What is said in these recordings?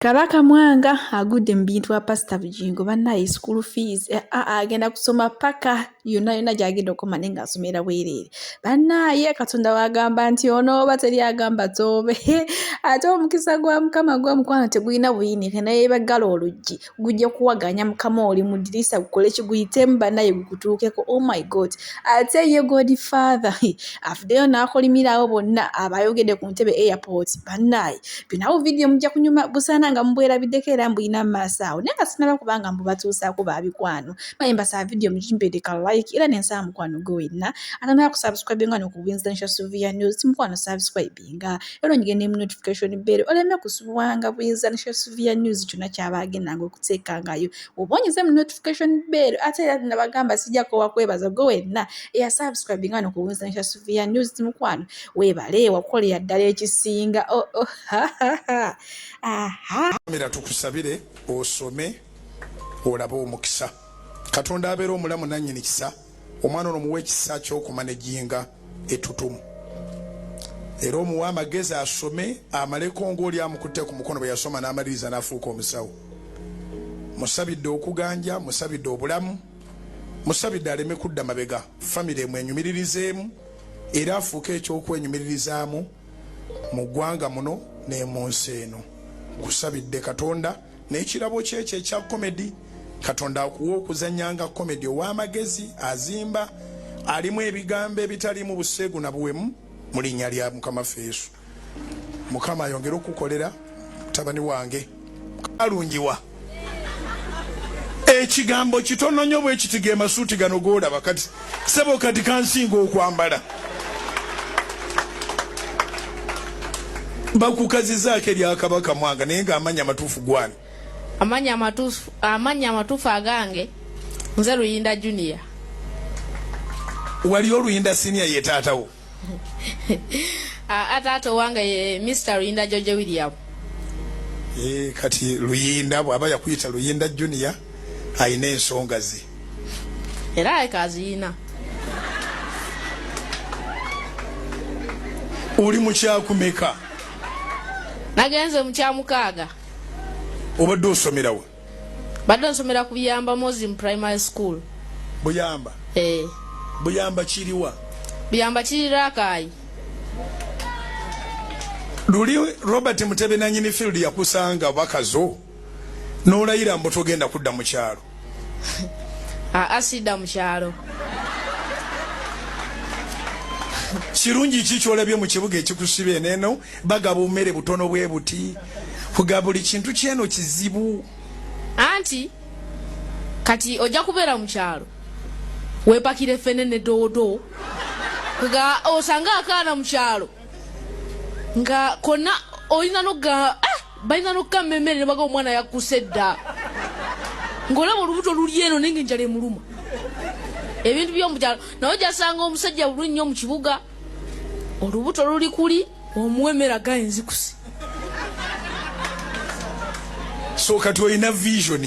Kabaka Mwanga agudde mu bintu wa Pasita Bugingo bannaaye school fees agenda kusoma paka yonna yonna gy'agenda okukoma naye ng'asomera bwereere. Bannaaye Katonda w'agamba nti onooba teri agamba toobe ate omukisa gwa Mukama gwa mukwano tegulina buyinike naye baggala oluggi gujja kuwaganya Mukama oli mu ddirisa gukole ki guyitemu bannaaye gukutuukeko oh my God ate ye God father avuddeyo n'akolimira abo bonna abayogedde ku ntebe airport bannaaye byonna vidiyo mujja kunyuma busaana nga mubwerabiddeko era mbulina mu maaso awo naye nga sinaba kubanga mbubatuusaako babikwano maye mbasaba vidiyo mugimpeere ka like era nensaba mukwano gwe wenna atanaba kusubscribinga nokubinza nsha Sylvia News mukwano subscribinga era onyige ne notification bell oleme kusubwanga buyinza nsha Sylvia News kyonna kyaba agendanga okuteekangayo oba onyize mu notification bell ate era nabagamba sijja kowa kwebaza gwe wenna eya subscribinga nokubinza nsha Sylvia News mukwano weebale wakukolera ddala ekisinga oh, oh, Mira tukusabire osome olabe omukisa. Katonda abeera omulamu nannyini kisa, omwana ono muwe ekisa ky'okumanejinga ettutumu era omuwe amagezi asome amaleko ng'oli amukutte ku mukono bwe yasoma n'amaliriza n'afuuka omusawo. Musabidde okuganja, musabidde obulamu, musabidde aleme kudda mabega, famire emwenyumiririzeemu era afuuke eky'okwenyumiririzaamu mu ggwanga muno ne mu nsi eno. Nkusabidde Katonda n'ekirabo kye ekyo ekya komedi, Katonda akuwa okuzannya nga komedi ow'amagezi, azimba, alimu ebigambo ebitaliimu buseegu na buwemu mu linnya lya Mukama waffe Yesu. Mukama ayongere okukukolera mutabani wange. Alungiwa. Ekigambo kitono nnyo bwe kiti ge masuuti gano g'olaba kati sebo kati kansinga okwambala. Bakukazizaako erya Kabaka Mwanga naye ng'amannya amatuufu gwani? Amannya amatuufu agange nze Luyinda Junior. Wali Oluyinda Senior ye taata wo? Taata owange ye Mr. Luyinda George William. Kati Luyinda bw'aba yakuyita Luyinda Junior alina ensonga ze. Era aleka aziyina. Oli mu kyakumeka? Nagenze mu kyamukaaga. Obadde osomera wa? Badde nsomera ku Buyamba Muslim Primary School. Buyamba? Eh. Buyamba kiriwa? Buyamba kiri Rakai. Luli Robert Mutebe nanyini field yakusanga bakazo n'olayira mbu togenda kudda mu kyalo. Asidda mu kyalo. Kirungi ki ky'olabye mu kibuga ekikusiba eneeno bagaba obumere butono bwe buti kuga buli kintu kyeno kizibu. Anti kati ojja kubeera mu kyalo weepakire ffene ne doodo nga osanga akaana mu kyalo nga konna oyinza n'okugamba balina n'okukama emmere ne baga omwana yakkuse dda ng'olaba olubuto luli eno naye ng'enjala emuluma. Ebintu by'omu kyalo naye ojja sanga omusajja bulungi nnyo mu kibuga olubuto luli kuli omuwa emmere agaye nzikuse. So kati olina vision.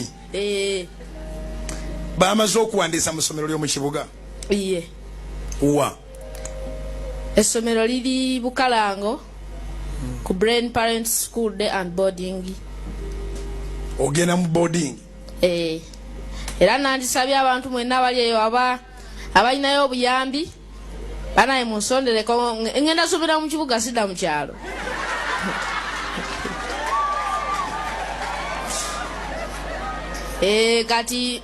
Bamaze okuwandiisa mu ssomero ly'omu kibuga? Iye. Wa? Essomero liri Bukalango ku Brain Parents School Day and Boarding. Ogenda mu boarding? Era nandisabye abantu mwenna abali eyo abalinayo obuyambi banaye munsondereko, ngenda somera mu kibuga sidda mu kyalo. Kati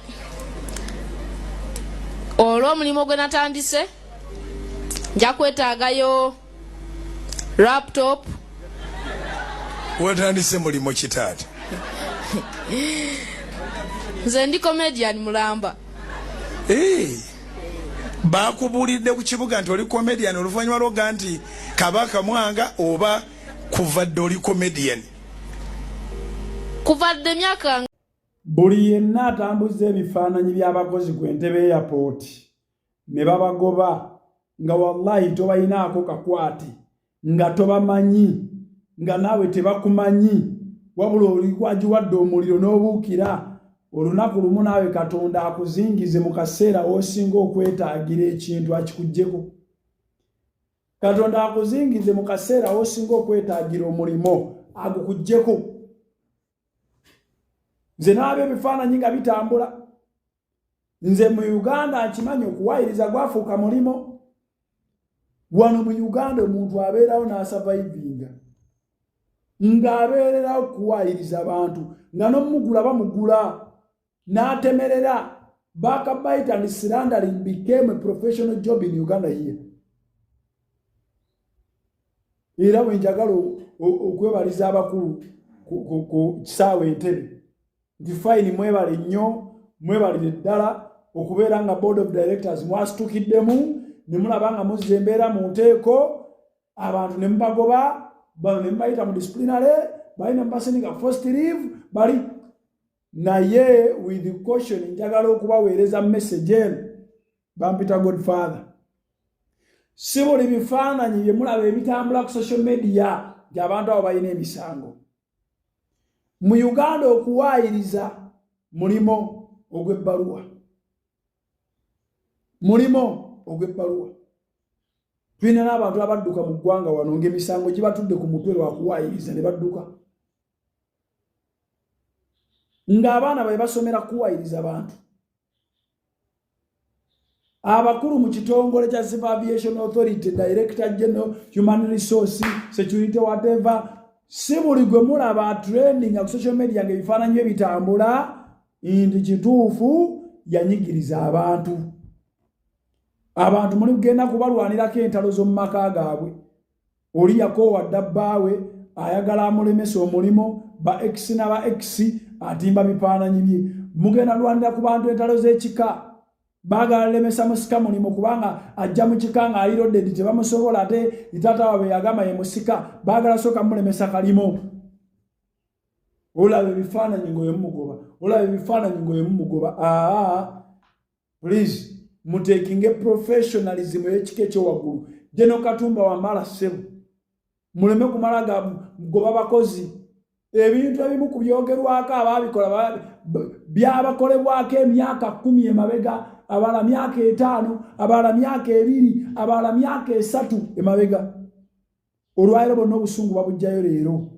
olw'omulimu gwe natandise nja kwetaagayo laptop. Watandise mulimu ki taata? Nze ndi comedian mulamba. Bakubuulidde ku kibuga nti oli comedian oluvannyuma lwoga nti Kabaka Mwanga oba kuva dda oli comedian? Kuva dda emyaka Buli yenna atambuza ebifaananyi by'abakozi ku Entebbe Airport ne babagoba nga wallahi tobalinaako kakwate, nga tobamanyi, nga naawe tebakumanyi, wabula oli wagiwadde omuliro n'obuukira, olunaku lumu naawe Katonda akuzingize mu kaseera w'osinga okwetaagira ekintu akikuggyeko. Katonda akuzingize mu kaseera w'osinga okwetaagira omulimo agukuggyeko. Nze naaba ebifaananyi nga bitambula. Nze mu Uganda nkimanyi okuwayiriza gwafuuka mulimo. Wano mu Uganda omuntu abeerawo n'asavaivinga ng'abeererawo kuwayiriza bantu, nga n'omugula bamugula n'atemerera. Backbite and slandering became a professional job in Uganda here. Era bwe njagala okwebaliza abakulu ku kisaawe Entebbe nti fine, mwebale nnyo, mwebalire ddala okubeera nga board of directors mwasitukiddemu ne mulaba nga muzza embeera mu nteeko, abantu ne mubagoba, bano ne mubayita mu disciplinary, bali ne mubasindika forced leave bali. Naye with caution, njagala okubaweereza message eno. Bampita Godfather. Si buli bifaananyi bye mulaba ebitambula ku social media nti abantu abo balina emisango. Mu Uganda okuwaayiriza mulimo ogw'ebbaluwa, mulimo ogw'ebbaluwa. Tulina n'abantu abadduka mu ggwanga wano ng'emisango gibatudde ku mutwe lwakuwaayiriza ne badduka, ng'abaana babe basomera kuwaayiriza bantu. Abakulu mu kitongole kya Civil Aviation Authority, director general, human resource, security, whatever, si buli gwe mulaba trending ku social media ng'ebifaananyi bye bitambula nti kituufu yanyigiriza abantu. Abantu muli kugenda kubalwanirako entalo z'omu maka gaabwe. Oli yakoowa dda bbaawe, ayagala amulemesa omulimu, ba ex na ba ex, atimba bifaananyi bye. Mugenda lwanira ku bantu entalo z'ekika. Baagala lemesa musika mulimu kubanga ajja mu kika ng'ali loaded, tebamusobola, ate taata waabwe yagamba ye musika, baagala sooka mulemesa kalimo. Olaba ebifaananyi ng'oyo mumugoba, olaba ebifaananyi ng'oyo mumugoba. Aa, please, mutekinge professionalism ey'ekika ekyowaggulu. General Katumba Wamala, ssebo, muleme kumala goba bakozi. Ebintu ebimu ku byogerwako abaabikola byabakolebwako emyaka 10 emabega, abalala myaka 5, abalala myaka 2, abalala myaka 3 emabega. Olwaliro bonna obusungu babugjayo leero.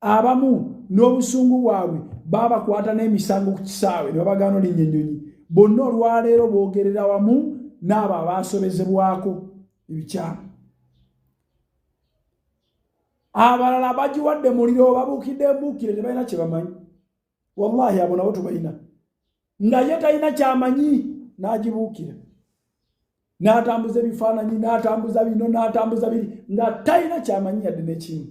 Abamu n'obusungu bwabwe babakwata n'emisango ku kisaawe ne babagaana olinnya ennyonyi. Bonna olwaleero boogerera wamu n'abo abasobezebwako ebikyamu. Abalala bagiwadde muliro, babuukidde embuukire, tebalina kye bamanyi. Wallahi, abo nabo tubalina, nga ye talina kyamanyi n'agibuukira n'atambuza ebifaananyi, n'atambuza bino, n'atambuza biri, nga talina kyamanyi yadde n'ekimu.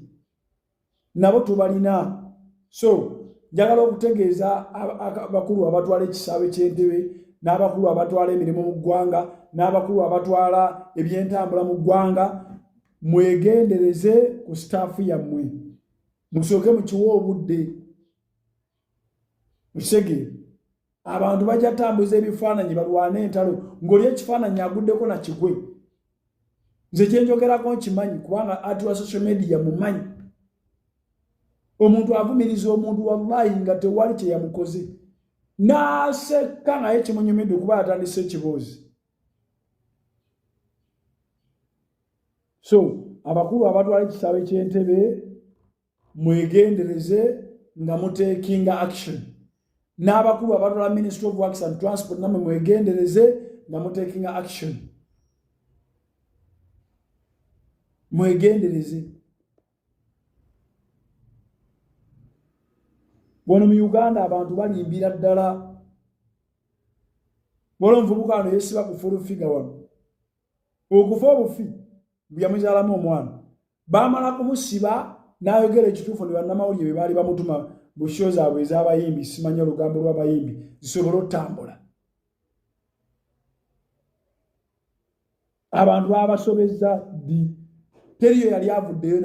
Nabo tubalina. So njagala okutegeeza abakulu abatwala ekisaawe ky'Entebe, n'abakulu abatwala emirimu mu ggwanga, n'abakulu abatwala ebyentambula mu ggwanga, mwegendereze ku staff yammwe, musooke mukiwe obudde mukitegeere. Abantu bajja tambuza ebifaananyi balwane entalo ng'oli ekifaananyi aguddeko nakigwe. Nze kyenjogerako nkimanyi kubanga ati wa social media mumanyi. Omuntu avumiriza omuntu, wallahi, nga tewali kyeyamukoze, n'aseka naye kimunyumidde kuba yatandise ekiboozi. So abakulu abatwala ekisaawe ky'Entebe, mwegendereze nga mutekinga action. N'abakulu abatwala Ministry of Works and Transport, namwe mwegendereze nga mutekinga action, mwegendereze. Wano mu Uganda abantu balimbira ddala. Wala omuvubuka wano yesiba ku Full Figure wano, okufa obufi yamuzaalamu omwana, baamala kumusiba n'ayogera ekituufu ne bannamawulire be baali bamutuma mu show zaabwe ez'abayimbi, simanyi olugambo lw'abayimbi zisobole otambula. Abantu babasobezza ddi? Teriyo yali avuddeyo.